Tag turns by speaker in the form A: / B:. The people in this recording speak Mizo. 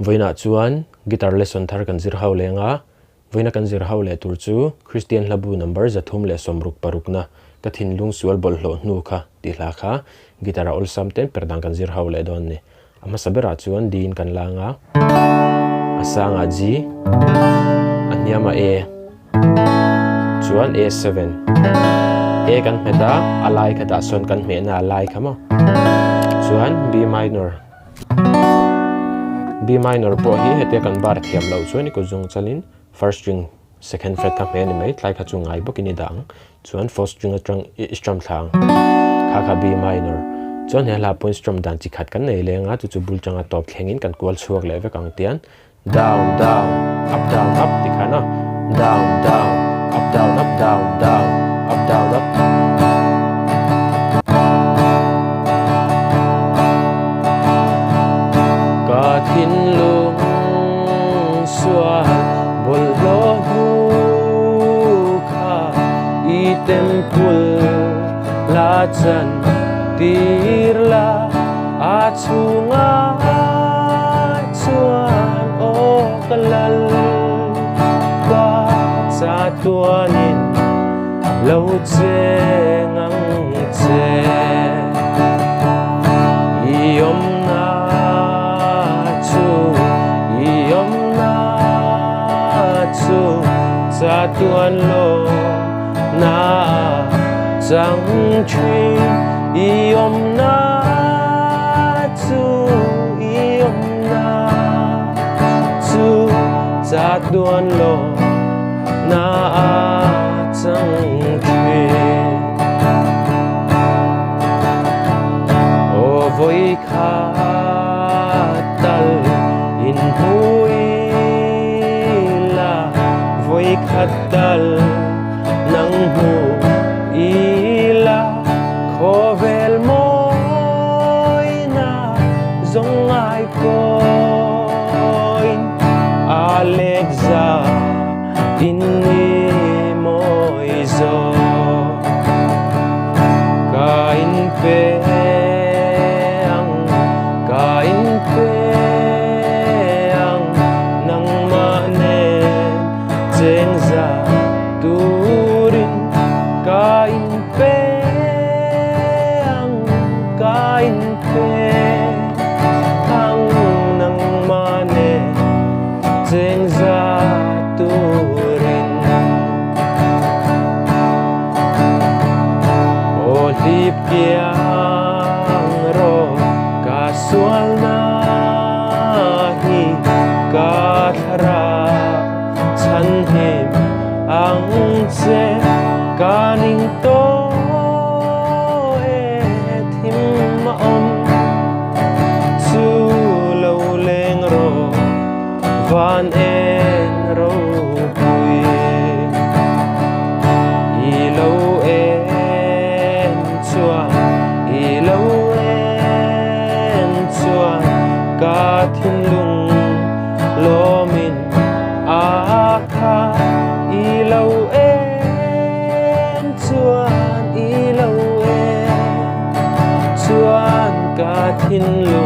A: Vawiinah chuan guitar lesson thar kan zir ho leng a, vawiina kan zir ho leh tur chu Kristian hlabu number 366na Ka thinlung sual bawlhhlawh hnu kha tih hla kha guitar a awlsam ten per dan kan zir ho leh dawn a ni. A hmasa berah chuan D in kan lang a, a sangah G, a hniamah A, chuan A7. A kan hmet a, a lai khatah sawn kan hmehna a lai kha maw. Chuan B minor. B minor pawh hi hetia kan bar thiam loh chuan i kut zawng chalin first string second fret kha hmeh a ni mai, tlai kha chu ngai bawkin i dah ang. Chuan fourth string atang i strum thla ang. Kha kha B minor. Chuan he hla pawhin strum dan chi khat kan nei leng a, chu chu bul tanga tawp thlengin kan kual chhuak leh vek ang tian down down up down up ti khan a down down up down up down down up down up. Ka thinlung sual bawlhhlawh hnu kha i temple la chan tir la a chhungah chuan aw ka lal pa chatuanin lo cheng ang che i awmna chu i awmna chu chatuan lo na chang thin i awmna chu i awmna chu chatuan lo na chang thin aw vawi khat tal in hmu ila vawi khat tal nang hmu ila khawvel mawina zawng ngai pawhin a let za in ni mawi zawk ka in pe ang ka in pe ang nangmah nen cheng za turin ka in pe ang ka in pe ang nangmah nen cheng za turin aw hlip kiang rawh ka sualna hi ka thlarau chhan him ang che ka ning tawh e thim a awm chu lo leng rawh van en ropui i lo en chuan i lo en chuan ka thinlung lawmin a kha i lo en chuan i lo en chuan ka thinlung.